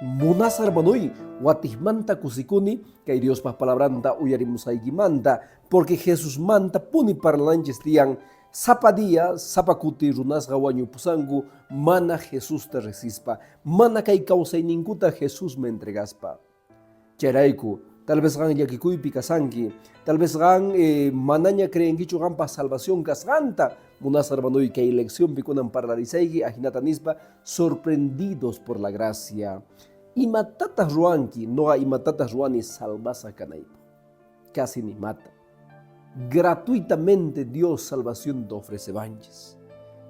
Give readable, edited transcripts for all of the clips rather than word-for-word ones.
Munasqa hermanoy, watejmanta kusikuni kay Diospa palabranta uyarimusqaykimanta, porque Jesusmanta puni parlananchis tiyan. Sapa día, sapa kuti runasqa wañupusanku mana Jesusta rejsispa, mana kay kawsayninkuta Jesusman entregaspa. Chayrayku, tal vez qan llakikuypi kasanki, tal vez qan manaña creenkichu qanpaj salvación kasqanta. Munasqa hermanoy, kay leccionpi kunan parlarisayki ajinata nispa, sorprendidos por la gracia. Imatataj ruwanki? Noqa imatataj ruwani salvasqa kanaypaj? Casi ni imata. Gratuitamente Dios salvacionta ofrecewanchis.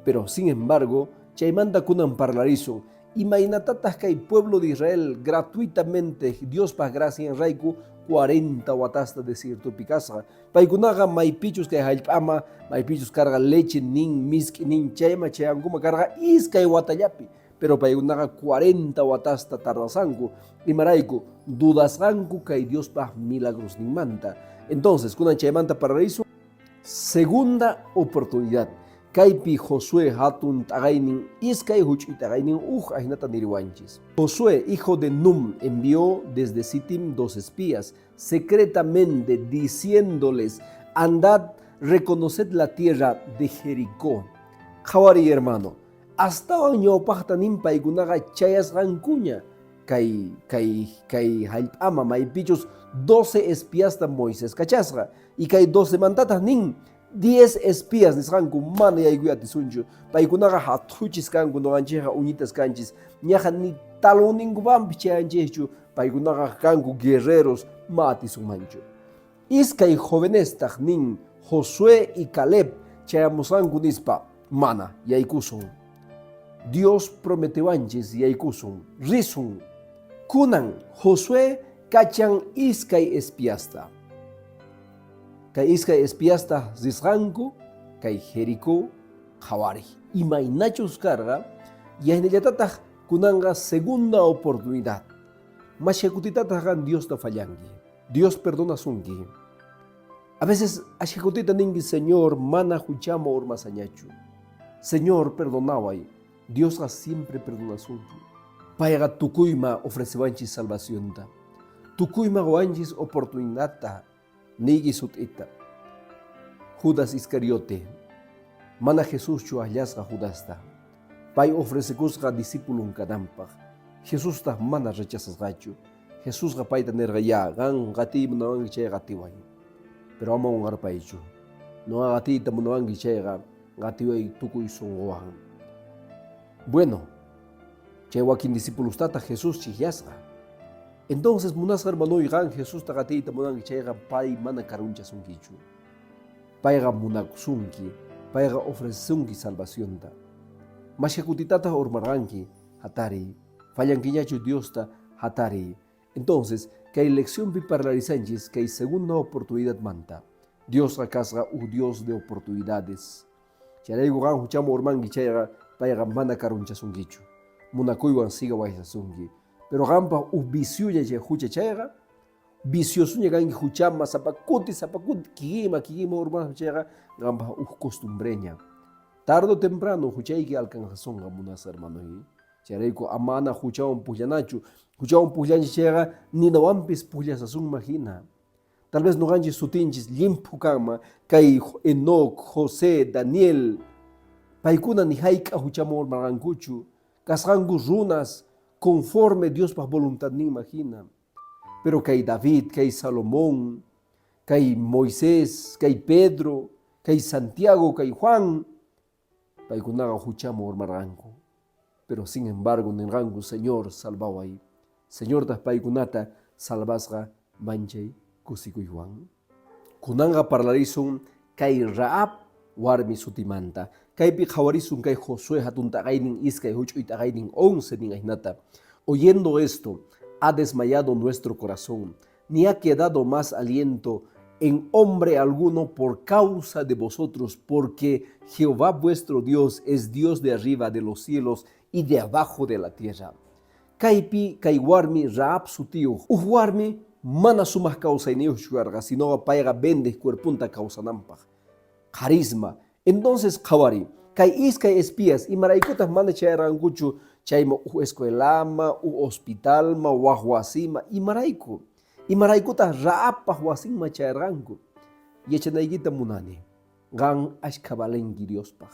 Pero sin embargo, chaymanta kunan parlarisun, imaynatataj kay pueblo de Israel gratuitamente Diospaj gracianrayku 40 watasta desiertopi kasqa? Paykunaqa maypichus kay jallp'ama, maypichus karqa leche nin, misk'i nin, chayma chayankuma karqa iskay watallapi. Pero paykunaqa 40 watasta tardasanku. Imarayku? Dudasqanku kay Diospaj milagrosninmanta. Entonces, kunan chaymanta parlarisun. Segunda oportunidad. Kaypi Josué hatun t'aqaynin iskay huch'uy t'aqaynin uj ajinata niriwanchis. Josué, hijo de Num, envió desde Sitim dos espías, secretamente diciéndoles, Andad, reconoced la tierra de Jericó. Qhawariy, hermano, astawan ñawpaqta nin paykunaqa chayasqankuña kay, kay, kay jallp'ama maypichus 12 espiasta Moisés kachasqa. Y kay 12 mantataq nin 10 espías nisqanku mana yaykuy atisunchu. Paykunaqa hathuchis kanku, noqanchikqa uñitas kanchis. Ñaqa ni talonninkupanpis chayanchikchu. Paykunaqa kanku guerreros, ma atisunmanchu. Iskay jovenestaq nin Josué y Caleb chayamusqanku nispa, mana, yaykusun. Dios prometewanchis yaykusun, risun. Kunan Josué kachan iskay espiasta. Kay iskay espiasta risqanku kay Jericó qhawariq. Imaynachus karqa, yaynallatataq kunanqa segunda oportunidad. Mashkha kutitataq qan Diosta fallanki? Dios perdonasunki. A veces ashkha kutita ninki, Señor, mana huchama urmasañachu. Señor, perdonaway. Diosqa siempre perdonasunki. Payqa tukuyma ofrecewanchis salvacionta. Tukuyma qowanchis oportunidadta. Niyki sut'ita. Judas Iscariote, mana Jesuschu akllasqa Judasta. Pay ofrecekusqa discipulon kananpaq. Jesustaq mana rechazasqachu. Jesusqa payta nirqa, Ya, qan qatiyta munawanki chayqa qatiway. Pero ama qonqarpaychu. Noqa qatiyta munawanki chayqa qatiway tukuy sonqowan. Bueno, chay wakin discipulostataq Jesús chijyasqa. Entonces, munasqa hermanoy, qan Jesusta qatiyta munanki chayqa pay mana karunchasunkichu. Payqa munakusunki, payqa ofrecesunki salvacionta. Mashkha kutitataq urmarqanki, hatariy. Fallankiñachu Diosta, hatariy. Entonces, kay leccionpi parlarisanchis kay segunda oportunidadmanta. Diosqa kasqa uj Dios de oportunidades. Chayrayku qan huchaman urmanki chayqa, payqa mana karunchasunkichu. Munakuywan siga waysasunki. Pero qanpaq uj viciolla chay hucha chayqa, viciosuña kanki huchama sapa kuti, sapa kuti, kikima, kikima urmaspa chayqa, qanpaq uj costumbreña. Tarde o temprano huchayki alcanzasunqa, munasqa hermanoy. Chayrayku amana huchawan pujllanachu. Huchawan pujllanchis chayqa, ninawanpis pujllasasunman hina. Tal vez noqanchis sutinchis llimphu kanman kay Enoc, José, Daniel, paykuna ni hayk'a huchaman urmarqankuchu, kasqanku runas conforme Diospaq voluntadninman hina. Pero kay David, kay Salomón, kay Moisés, kay Pedro, kay Santiago, kay Juan, paykunaqa huchaman urmarqanku. Pero sin embargo nirqanku, Señor, salvaway. Señortaq paykunata salvasqa manchay kusikuywan. Kunanqa parlarisun kay Rahab warmi sutimanta. Kaypi qhawarisun kay Josué hatun t'aqaynin iskay huch'uy t'aqaynin 11 nin ajinata. Oyendo esto, ha desmayado nuestro corazón, ni ha quedado más aliento en hombre alguno por causa de vosotros, porque Jehová vuestro Dios es Dios de arriba de los cielos y de abajo de la tierra. Kaypi kay warmi Rahab sutiyuq uj warmi mana sumaq kawsayniyuqchu karqa, sinoqa payqa vendeq cuerponta kawsananpaq. Qarisma. Entonces qhawariy, kay iskay espías imaraykutaq mana chayarqankuchu Chayma uj escuelama, uj hospitalma, waj wasima, imarayku? Imaraykutaq Rahabpaq wasinman chayarqanku? Yachanaykita munani. Qan ashkha valenki Diospaq.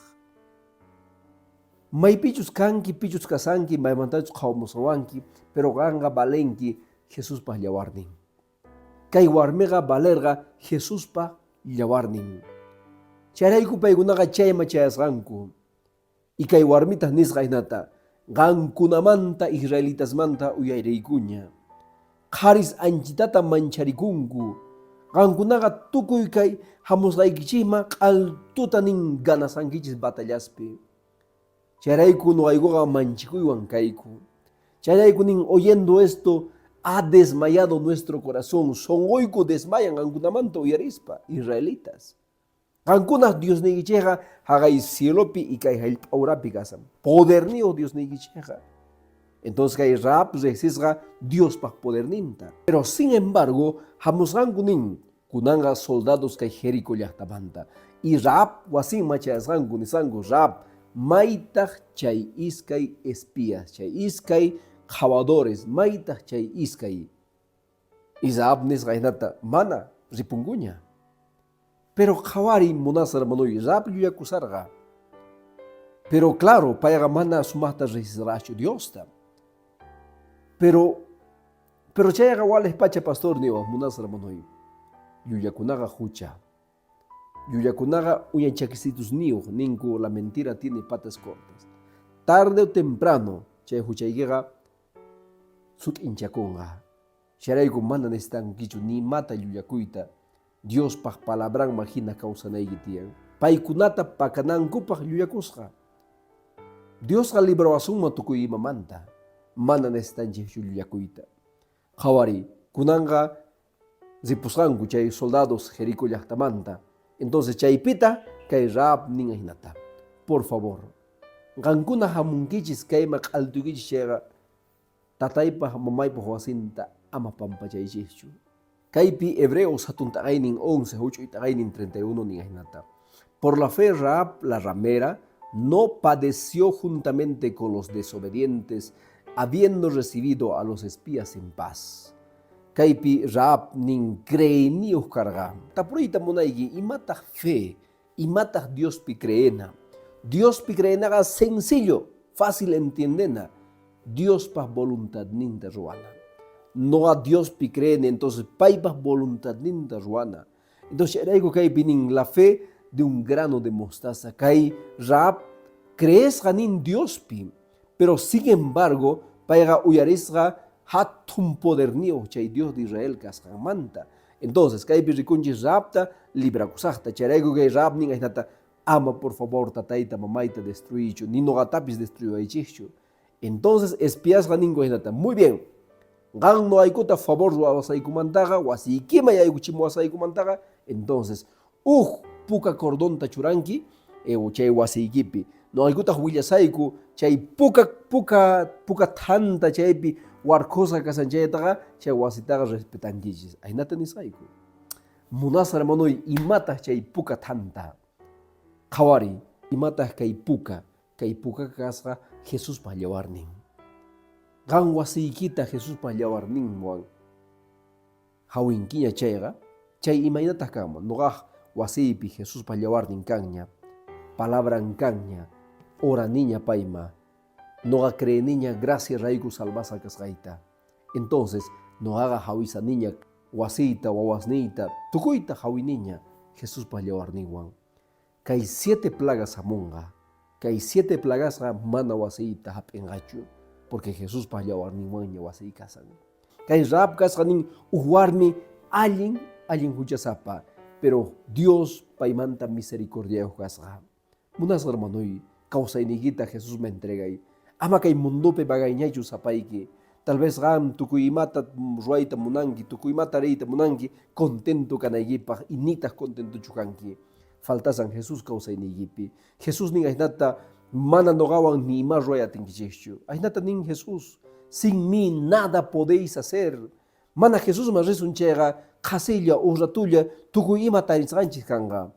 Maypichus kanki, pichus kasanki, maymantachus qhawamusawanki, pero qanqa valenki Jesuspaq llawarnin. Kay warmiqa valerqa Jesuspa llawarnin. Chayrayku paykunaqa chayman chayasqanku. Y kay warmitaq nisqa hinata, Qankunamanta israelitasmanta uyayriykuña. Qharis anchitata mancharikunku. Qankunaqa tukuy kay hamusqaykichikman q'altuta nin ganasankichis batallaspi. Chayrayku noqaykuqa manchikuywan kayku. Chayrayku nin, oyendo esto, ha desmayado nuestro corazón. Sonqoyku desmayan qankunamanta uyarispa, israelitas. Qankunaj Diosniykichejqa jaqay cielopi y kay jallp'a urapi kasan. Poderniyoj Diosniykichejqa. Entonces kay Rahab rejsisqa Diospaj poderninta. Pero sin embargo, jamusqanku nin, kunanqa soldados kay Jericó llajtamanta. Y Rahab wasinman chayasqanku nisqanku, Rahab, maytaj chay iskay espías, chay iskay qhawadores, maytaj chay iskay? Y Rahab nisqa jinata, mana, ripunkuña. Pero qhawariy munasqa hermanoy, Rahab llullakusarqa. Pero claro, payqa mana sumaqta riqsisqachu Diosta. Pero chayqa walej pacha pastor niwaq munasqa hermanoy. Llullakunaqa hucha. Llullakunaqa uñachakisitusniyuq ninku la mentira tiene patas cortas. Tarde o temprano chay huchaykiqa sut'inchakunqa. Chayrayku mana necesitankichu ni imata llullakuyta, Diospaj palabranman jina kawsanayki tiyan. Paykunata pakanankupaj llullakusqa. Diosqa librawasunman tukuy imamanta, mana necesitanchejchu llullakuyta. Qhawariy, kunanqa ripusqanku chay soldados Jericó llajtamanta. Entonces chaypita kay Rahab nin ajinata, Por favor, qankuna jamunkichis kayman q'altuykichis chayqa, Tataypaj mamaypaj wasinta ama pampachaychejchu. Kaypi Hebreos jatun t'aqaynin 11, juch'uy t'aqaynin 31 nin ajinata, Por la fe Rahab la ramera no padeció juntamente con los desobedientes, habiendo recibido a los espías en paz. Kaypi Rahab nin creeyniyoj karqa. Tapuriyta munayki, imataj fe? Imataj Diospi creena? Diospi creenaqa sencillo, fácil entiendena. Diospaj voluntadninta ruwana. Noqa Diospi creeni, entonces paypaj voluntadninta ruwana. Entonces chayrayku kaypi nin la fe de un grano de mostaza. Kay Rahab creesqa nin Diospi, pero sin embargo payqa uyarisqa jatun poderniyoj chay Dios de Israel kasqanmanta. Entonces kaypi rikunchis Rahabta librakusajta. Chayrayku kay Rahab nin ajinata, ama por favor tatayta mamayta destruyiychu, ni noqatapis destruyuwaychejchu. Entonces espiasqa ninku ajinata, muy bien, qan noqaykuta favor ruwawasqaykumantaqa, wasiykiman yaykuchimuwasqaykumantaqa, entonces uj puka cordonta churanki chay wasiykipi. Noqaykutaj willasayku chay puka puka puka thanta chaypi warkhusqa kashan chaytaqa, chay wasitaqa respetankichis. Ajinata nisqayku. Munasqa hermanoy, imataj chay puka thanta? Qhawariy, imataj kay puka? Kay pukaqa kasqa Jesuspa llawarnin. Qan wasiykita Jesuspa llawarninwan hawinkiña chayqa, chay imaynataj kanman? Noqaj wasiypi Jesuspa llawarnin kanña, palabran kanña, oraniña payma, noqa creeniña gracia rayku salvasqa kasqayta. Entonces, noqaqa hawisaniña wasiyta, wawasniyta, tukuyta hawiniña Jesuspa llawarninwan. Kay siete plagas hamunqa. Kay siete plagasqa mana wasiyta hap'inqachu, porque Jesuspa llawarninwanña wasiy kasan. Kay Rahab kasqa nin uj warmi allin, allin huchasapa, pero Dios paymanta misericordiayoj kasqa. Munasqa hermanoy, kawsayniykita Jesusman entregay. Ama kay mundopi vagayñachu sapayki. Tal vez qam tukuy imata ruwayta munanki, tukuy imata riyta munanki, contento kanaykipaj y nitaj contentochu kanki. Faltasan Jesús kawsayniykipi. Jesús nin ajinata, mana noqawan ni ima ruway atinkichejchu. Ajinata nin Jesús, sin mí nada podéis hacer. Mana Jesusman risun chayqa, qhasilla, uj ratulla, tukuy ima tarisqanchis kanqa.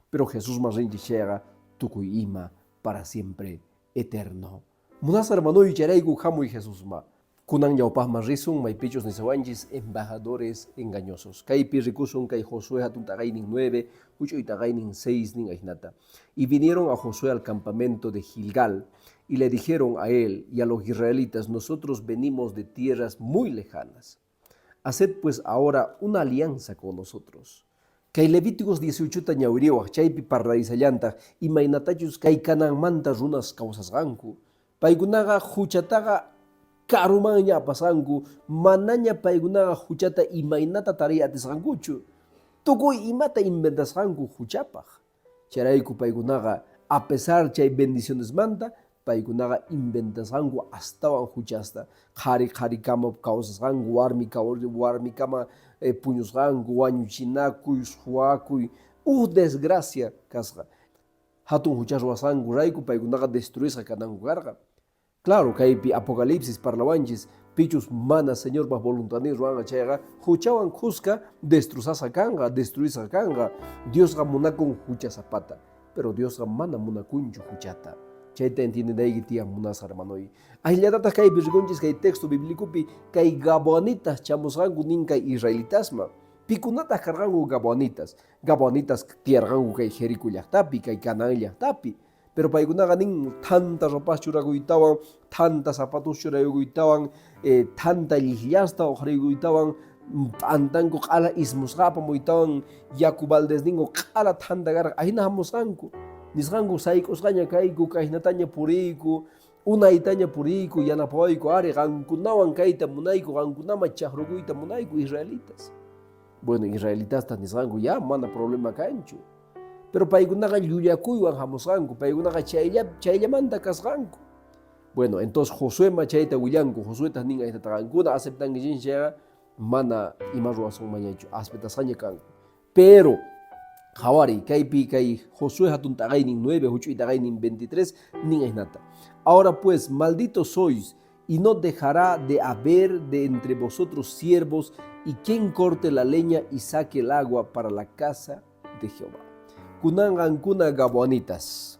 Pero Jesusman rinchis chayqa, tukuy ima para siempre eterno. Munasqa hermanoy, chayrayku hamuy Jesusma. Kunan ñawpaqman risun, maypichus nisawanchis embajadores engañosos. Kaypi rikusun kay Josué hatun t'aqaynin 9, huch'uy t'aqaynin 6 nin ahinata. Y vinieron a Josué al campamento de Gilgal y le dijeron a él y a los israelitas: nosotros venimos de tierras muy lejanas. Haced pues ahora una alianza con nosotros. Kay Levíticos 18ta ñawiriwaq, chaypi parlarisallantaq imaynatachus kay Canaanmanta runas kawsasqanku. Paykunaqa huchataqa karumanña apasqanku, manaña paykunaqa huchata imaynata tariy atisqankuchu. Tukuy imata inventasqanku huchapaq. Chayrayku paykunaqa, a pesar chay bendicionesmanta, paykunaqa inventasqanku astawan huchasta. Qhari qharikama kawsasqanku, warmi warmikama puñusqanku, wañuchinakuy, suwakuy, uj desgracia kasqa. Hatun hucha ruwasqanku rayku paykunaqa destruisqa kananku karqa. Claro, kaypi Apocalipsis parlawanchis, pichus mana Señorpa voluntadnin ruwanqa chayqa, huchawan khuska destrozasqa kanqa, destruisqa kanqa. Diosqa munakun huchasapata, pero Diosqa mana munakunchu huchata. Chayta entiendenayki tiyan, munasqa hermanoy. Ahillatataq kaypi rikunchis kay texto biblicopi kay Gabaonitas chamusqanku nin kay israelitasma. Pikunataq karqanku Gabaonitas? Gabaonitas tiyarqanku kay Jericó llaqtapi, kay Canaán llaqtapi. Pero paykunaqa nin thanta ropas churakuytawan, thanta zapatos churakuytawan, thanta llikllasta uqharikuytawan, p'antanku q'ala ismusqa apamuytawan, yaku baldesninku q'ala thanta karqa, ahina hamusqanku. Nisqanku sayk'usqaña kayku, kaynataña puriyku, unaytaña puriyku, yanapawayku ari, qankunawan kayta munayku, qankunaman chaqrukuyta munayku, israelitas. Bueno, israelitasta nisqanku, ya mana problema kanchu. Pero paykunaqa llullakuywan hamusqanku, paykunaqa chayllamanta kasqanku. Bueno, entonces Josuema chayta willanku, Josuetaq nin ahinata, qankuna aceptankichis chayqa mana ima ruwasunmanñachu, aceptasqaña kanku. Pero qhawariy, kaypi kay Josué hatun t'aqaynin 9, huch'uy t'aqaynin 23 nin ahinata. Ahora pues, malditos sois, y no dejará de haber de entre vosotros siervos y quien corte la leña y saque el agua para la casa de Jehová. Kunan qankuna gabaonitas,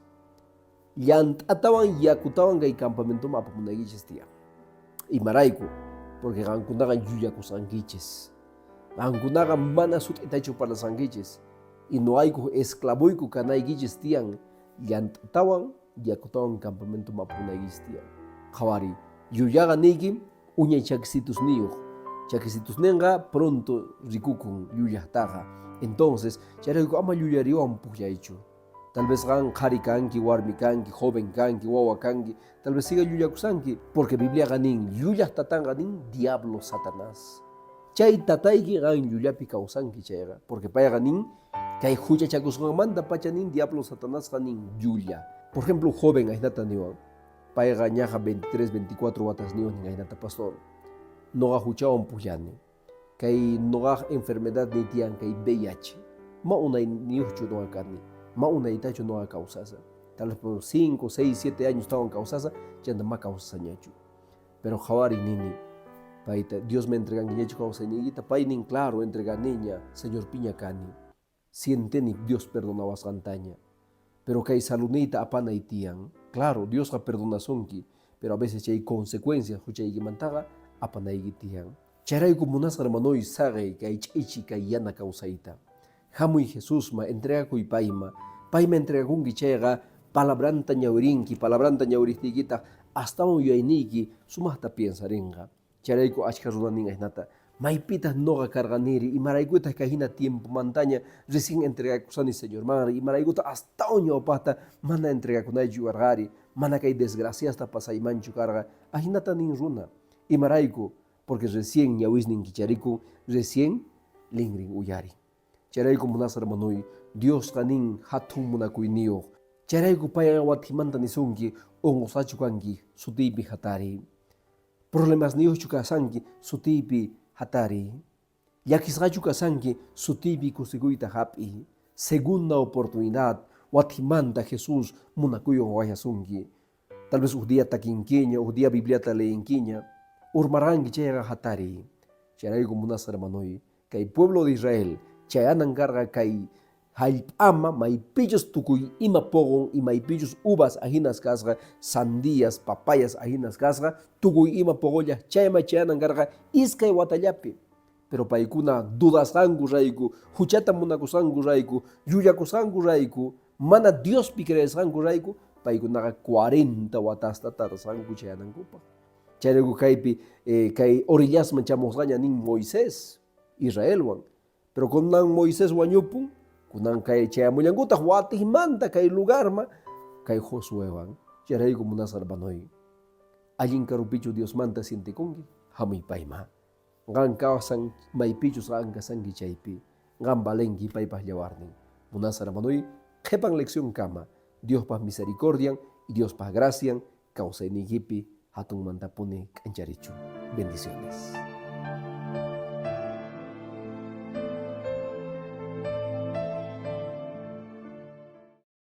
llant'atawan yakutawan kay campamentoman apamunaykichis tiyan. Imarayku? Porque qankunaqa llullakusqankichis. Qankunaqa mana sut'itachu parlasqankichis. Y noqayku esclavoyku kanaykichis tiyan, llant'atawan yakutawan campamentoman apamunaykichis tiyan. Qhawariy, llullaqa niyki uñay chakisitusniyuq. Chakisitusninqa pronto rikukun llullaqtaqa. Entonces, chayrayku ama llullariwan pukllaychu. Tal vez qan qhari kanki, warmi kanki, joven kanki, wawa kanki, tal vez siga llullakusanki, porque Bibliaqa nin, llullaq tatanqa nin diablo Satanás. Chay tatayki qan llullapi kawsanki chayqa, porque payqa nin, kay huchachakusqanmanta pacha nin diablo Satanasqa nin llulla. Por ejemplo, joven ahinata niwan, payqa ñaqa 23, 24 watas niwan nin ahinata, pastor, noqa huchawan pukllani. Kay noqaq enfermedad ni tiyan kay VIH. Ma unay niyuqchu noqa kani, ma unaytachu noqa kawsasa. Tal vez por 5, 6, 7 años tawan kawsasa, chayta ma kawsasañachu. Pero qhawariy nini, payta, Dios me entregankiñachu kawsayniykita, pay nin, claro, entreganiña, Señor piña kani. Sienteni Dios perdonawasqantaña. Pero kay saludniyta apanay tiyan. Claro, Diosqa perdonasunki, pero a veces chay consecuencias huchaykimantaqa apanayki tiyan. Chayrayku munasqa hermanoy, saqey kay ch'ichi kay yana kawsayta. Hamuy Jesusma, entregakuy payma. Payma entregakunki chayqa palabranta ñawirinki, palabranta ñawiriqtiykitaq astawan yuyayniyki sumaqta piensarinqa. Chayrayku achkha runa nin ahinata, maypitaq noqa karqaniri, imaraykutaq kay hina tiempomantaña recién entregakusani Señormanri, imaraykutaq astawan ñawpaqta mana entregakunaychu karqari, mana kay desgraciasta pasaymanchu karqa, ahinata nin runa. Imarayku? Porque recién ñawisnin kicharikun, recién linrin uyarin. Chayrayku munasqa hermanoy, Diosqa nin hatun munakuyniyuq. Chayrayku payqa watimanta nisunki, unqusqachu kanki, sutiypi hatariy. Problemasniyuqchu kasanki, sutiypi hatariy. Llakisqachu kasanki, sutiypi kusikuyta hap'iy. Segunda oportunidad, watimanta Jesús munakuywan wayasunki. Tal vez uj día takinkiña, uj día Bibliata leyinkiña, urmarqanki chayqa hatariy. Chayrayku munasqa hermanoy, kay pueblo de Israel chayanan karqa kay Jallp'ama maypichus tukuy ima poqon y maypichus uvas ajinas kasqa, sandías, papayas ajinas kasqa, tukuy ima poqolla chayman chayanan karqa iskay watallapi. Pero paykuna dudasqanku rayku, huchata munakusqanku rayku, llullakusqanku rayku, mana Diospi creesqanku rayku, paykunaqa 40 watasta tardasqanku chayanankupaq. Chayrayku kaypi kay orillasman chamusqaña nin Moisés Israelwan. Pero kunan Moisés wañupun, kunan kay chayamullankutaq watijmanta kay lugarman kay Josuewan. Chayrayku munasqa hermanoy, allin karupichu Diosmanta sientekunki? Hamuy payma. Qan kawsan maypichus qan kasanki chaypi, qan valenki paypaq yawarnin. Munasqa hermanoy, qhipan lección kama, Diospaq misericordian y Diospaq gracian kawsayniykipi hatunmantapuni k'ancharichun. Bendiciones.